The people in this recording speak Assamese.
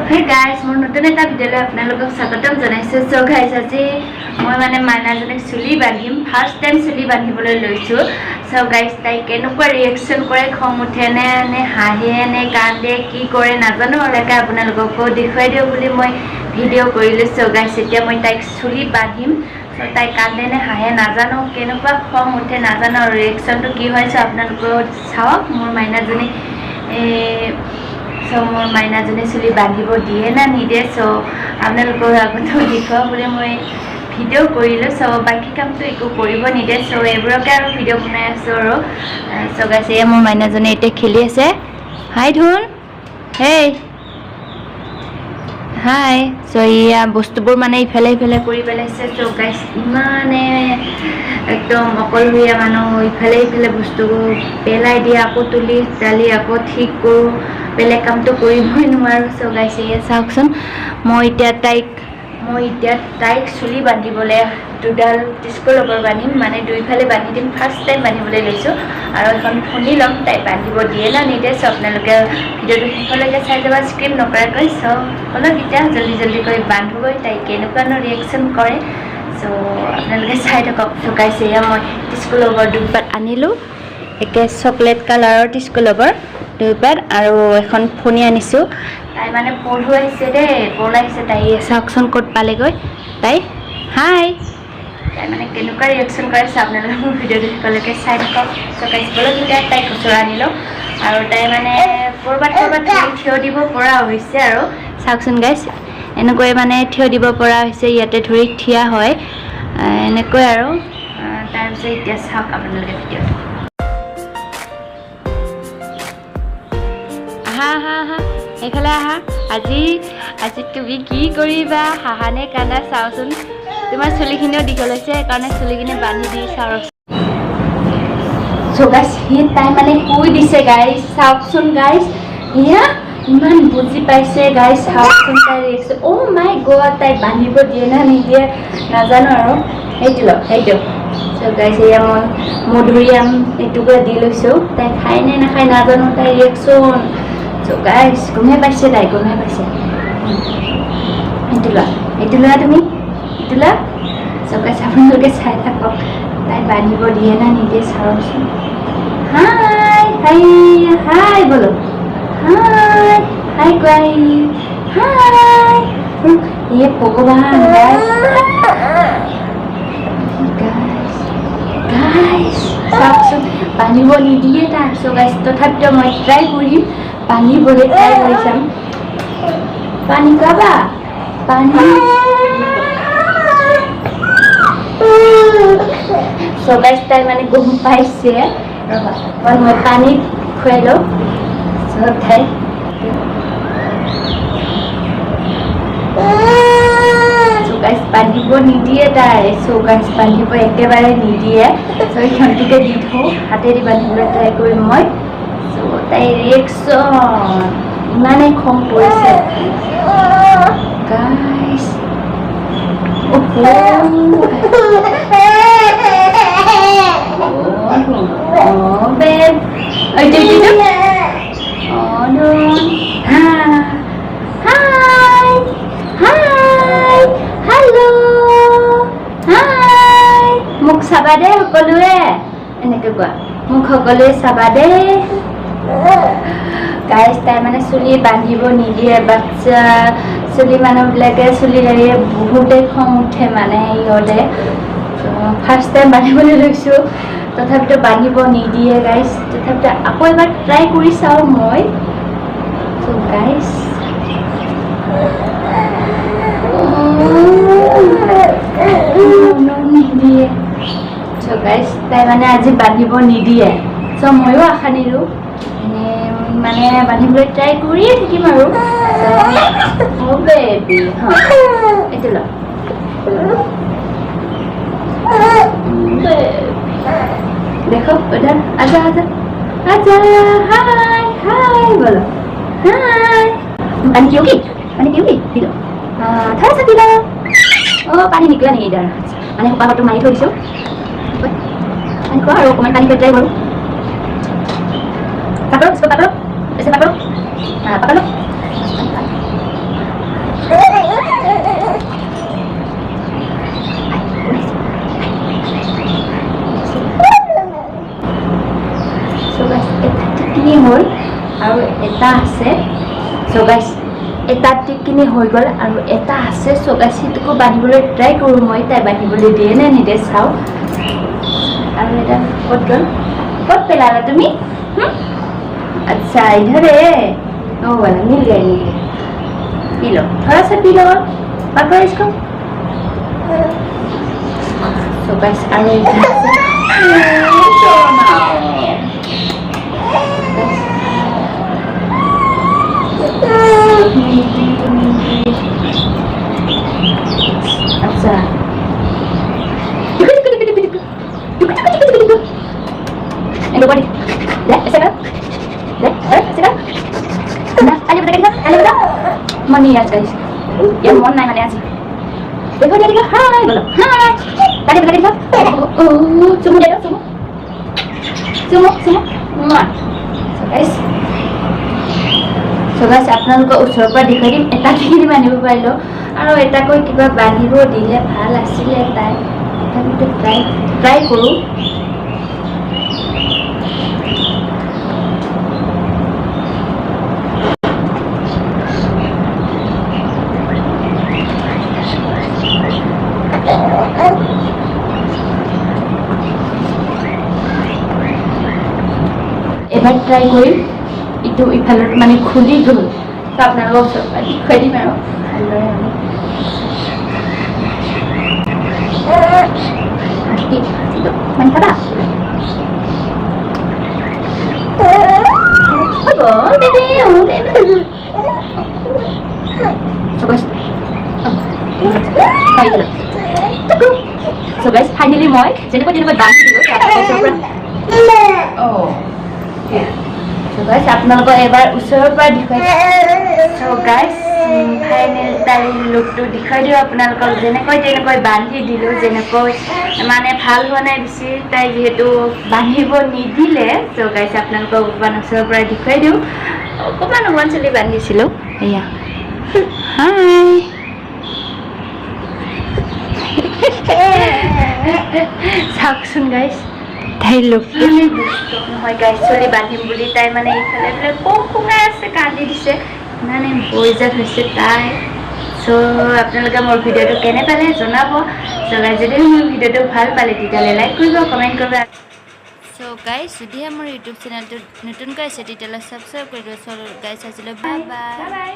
হে গাইজ, মোৰ নতুন এটা ভিডিঅ'লৈ আপোনালোকক স্বাগতম জনাইছোঁ। চ' গাইজ, আজি মই মানে মাইনাজনীক চুলি বান্ধিম। ফাৰ্ষ্ট টাইম চুলি বান্ধিবলৈ লৈছোঁ। চ' গাইজ, তাই কেনেকুৱা ৰিয়েকশ্যন কৰে, খং উঠে নে নে হাঁহে নে কান্দে, কি কৰে নাজানো আৰু। তাকে আপোনালোককো দেখুৱাই দিওঁ বুলি মই ভিডিঅ' কৰিলোঁ। চ' গাইজ, এতিয়া মই তাইক চুলি বান্ধিম। চ' তাই কান্দে নে হাঁহে নাজানো, কেনেকুৱা খং উঠে নাজানো আৰু ৰিয়েকশ্যনটো কি হয়। চ' আপোনালোকেও চাওক মোৰ মাইনাজনী। চ' মোৰ মাইনাজনী চুলি বান্ধিব দিয়ে না নিদিয়ে, চ' আপোনালোকৰ আগতো দেখুৱাওঁ বুলি মই ভিডিঅ' কৰিলোঁ। চ' বাকী কামটো একো কৰিব নিদিয়ে, চ' এইবোৰকে আৰু ভিডিঅ' বনাই আছোঁ আৰু। চ' গাইজ, এয়া মোৰ মাইনাজনী এতিয়া খেলি আছে। হাই ধুন, হেই হাই। চ' এয়া বস্তুবোৰ মানে ইফালে সিফালে কৰি পেলাইছে। চ' গাইজ, ইমানে একদম অকলশৰীয়া মানুহ, ইফালে সিফালে বস্তুবোৰ পেলাই দিয়ে, আকৌ তুলি দালি আকৌ ঠিক কৰোঁ, বেলেগ কামটো কৰিবই নোৱাৰোঁ। চ' গাইজ, এয়া চাওকচোন, মই এতিয়া তাইক চুলি বান্ধিবলৈ দুডাল টিস্কো ৰবৰ বান্ধিম, মানে দুইফালে বান্ধি দিম। ফাৰ্ষ্ট টাইম বান্ধিবলৈ লৈছোঁ আৰু এখন ফণি ল'ম। তাই বান্ধিব দিয়ে না নিদিয়ে, চ' আপোনালোকে ভিডিঅ'টো শেষলৈকে চাই যাব স্কিপ নকৰাকৈ। চ' অলপ এতিয়া জল্দি জল্দি কৰি বান্ধোগৈ, তাই কেনেকুৱানো ৰিয়েকশ্যন কৰে, চ' আপোনালোকে চাই থাকক। চ' গাইজ, এয়া মই টিস্কো ৰবৰ দুপাত আনিলোঁ, একে চকলেট কালাৰৰ টিস্কো ৰবৰ দুপাত আৰু এখন ফণি আনিছোঁ। তাই মানে পঢ়ুৱাইছে দেই, পলাইছে তাই। চাওকচোন ক'ত পালেগৈ তাই। হাই। তাই মানে কেনেকুৱা ৰিয়েকশ্যন কৰে, আপোনালোকে মোৰ ভিডিঅ'টো শেষলৈকে চাই থাকক। চ' গাইজ, ব'লক, এতিয়া তাইক ওচৰ আনি লওঁ। আৰু তাই মানে ক'ৰবাত ক'ৰবাত ধৰি থিয় দিব পৰা হৈছে আৰু। চাওকচোন গাইজ, এনেকৈ মানে থিয় দিব পৰা হৈছে, ইয়াতে ধৰি থিয়া হয় এনেকৈ আৰু। তাৰপিছত এতিয়া চাওক আপোনালোকে ভিডিঅ'টো। আহা আহা আহা, এইফালে আহা। আজি আজি তুমি কি কৰিবা, হাঁহা নে কান্দা চাওঁচোন। তোমাৰ চুলিখিনিও দীঘল হৈছে, সেইকাৰণে চুলিখিনি বান্ধি দি চাওঁ। চ' গাইজ, সি তাই মানে কৈ দিছে। গাইজ, চাওকচোন গাইজ, এয়া ইমান বুজি পাইছে। গাইজ, চাওকচোন তাই ৰিয়েকশ্যন। অ' মাই গড, তাই বান্ধিব দিয়ে না নিদিয়ে নাজানো আৰু। সেইটো লওক, সেইটো। চ' গাইজ, এয়া মই মধুৰিআম এটুকুৰা দি লৈছোঁ। তাই খায় নে নাখায় নাজানো, তাই ৰিয়েকশ্যন। চ' গাইজ, গমেই পাইছে, তাই গমেই পাইছে। এইটো লোৱা, এইটো লোৱা, তুমি এইটো লোৱা। চ' গাইজ, আপোনালোকে চাই থাকক, তাই বান্ধিব দিয়ে না নিদিয়ে চাওকচোন। হাই হাই হাই, বলো হাই হাই, কোৱাই হাই। এ ভগৱান, গাইজ গাইজ গাইজ, চাওকচোন, বান্ধিব নিদিয়ে তাৰ। চ' গাইজ, তথাপিতো মই ট্ৰাই কৰিম, বান্ধিবলৈ ট্ৰাই কৰি চাম। পানী খাবা? পানী। চ' গাইজ, তাই মানে গম পাইছে। ৰ'বা অকণমান, মই পানী খুৱাই লওঁ। চ' তাই, চ' গাইজ, বান্ধিব নিদিয়ে তাই। চ' গাইজ, বান্ধিব একেবাৰে নিদিয়ে। চ' এইখনটোকে দি থওঁ, হাতেদি বান্ধিবলৈ ট্ৰাই কৰিম মই। চ' তাই ৰিয়েকশ্যন, ইমানেই খং কৰিছে গাইজ। অহ, oh, babe. Ay, এইটো, এইটো। Oh, no. Hi. Hi. Hello. Hi. মোক চাবা দেই সকলোৱে, এনেকৈ কোৱা, মোক সকলোৱে চাবা দেই। গাইজ, তাই মানে চুলি বান্ধিব নিদিয়ে। বাচ্চা চুলি, মানুহবিলাকে চুলি দাঁড়িয়ে বহুতেই খং উঠে মানে ইহঁতে। ফাৰ্ষ্ট টাইম বান্ধিবলৈ লৈছোঁ, তথাপিতো বান্ধিব নিদিয়ে গাইজ। তথাপিতো আকৌ এবাৰ ট্ৰাই কৰি চাওঁ মই। চ' গাইজ, নিদিয়ে। চ' গাইজ, তাই মানে আজি বান্ধিব নিদিয়ে। চ' ময়ো আশা নিদিওঁ, এনে মানে বান্ধিবলৈ ট্ৰাই কৰিয়ে থাকিম আৰু। অ' বেবী, এইটো ল। देखो उधर, आजा आजा आजा, हाय हाय बोलो, हाय। पानी पियोगी? पानी पियोगी? पी लो, हाँ, थोड़ा सा पी लो। ओ, पानी निकला नहीं इधर। মানে সোপাটো মাৰি থৈ দিছোঁ। পানী খোৱা আৰু অকণমান পানী ট্ৰাই কৰোঁ। पकड़ो इसको, पकड़ो, ऐसे पकड़ो। हाँ, पकड़ो। এটা আছে। চ' গাইছ, এটা টিকিনি হৈ গ'ল আৰু এটা আছে। চ' গাইছ, সেইটোকো বান্ধিবলৈ ট্ৰাই কৰোঁ মই, তাই বান্ধিবলৈ দিয়ে নে নিদিয়ে চাওঁ। আৰু এটা ক'ত গ'ল? ক'ত পেলালা তুমি? আচ্ছা, इधर है। ओ वाला मिल गया, मिल गया। पी लो, थोड़ा सा पी लो, पकड़ो इसको। So guys, আৰু এটা আছে। আচ্ছা, মন নেই আজ গাইস, ইয়াৰ মন নাই মানে আজি। দেখো, দেখো, হাই বলো, হাই, তাকে দেখো, ও চুমু দেখো, চুমু চুমু চুমু। গাইস, চ' গাইছ, আপোনালোকৰ ওচৰৰ পৰা দেখুৱাই দিম। এটা কিনি বান্ধিব পাৰিলোঁ আৰু এটাকৈ কিবা বান্ধিব দিলে ভাল আছিলে তাই। তথাপিতো ট্ৰাই কৰোঁ। এবাৰ ট্ৰাই কৰিম। ইটো ইফালৰ মানে খুলি গ'ল। তো আপোনালোকৰ ওচৰৰ পৰা দেখুৱাই দিম আৰু ভালদৰে। মানে মানে খাবা? হ'ব বেবী, বেবী। চ' গাইজ, ফাইনেলি মই যেনেকৈ তেনেকৈ বান্ধি দিলোঁ। অঁ, চ' গাইজ, আপোনালোকক এবাৰ ওচৰৰ পৰা দেখুৱাই। চ' গাইজ, ফাইনেল তাইৰ লুকটো দেখুৱাই দিওঁ আপোনালোকক। যেনেকৈ তেনেকৈ বান্ধি দিলোঁ, যেনেকৈ মানে ভাল হোৱা নাই বেছি, তাই যিহেতু বান্ধিব নিদিলে। চ' গাইজ, আপোনালোকক অকণমান ওচৰৰ পৰা দেখুৱাই দিওঁ। অকণমান অকণমান চুলি বান্ধিছিলোঁ। এয়া হাই, চাওকচোন গাইজ, তাইৰ লুকটো। নহয় গাইজ, চুলি বান্ধিম বুলি তাই মানে ইফালে এইফালে সোমাই আছে, কান্দি দিছে, ইমানে বৈজাত হৈছে তাই। চ' আপোনালোকে মোৰ ভিডিঅ'টো কেনে পালে জনাব। চ' গাইজ, যদি মোৰ ভিডিঅ'টো ভাল পালে তেতিয়াহ'লে লাইক কৰিব, কমেণ্ট কৰিব। চ' গাইজ, যদিহে মোৰ ইউটিউব চেনেলটো নতুনকৈ আছে তেতিয়াহ'লে ছাবস্ক্ৰাইব কৰি দিব। চ' গাইজ, আজিলৈ বাই বাই।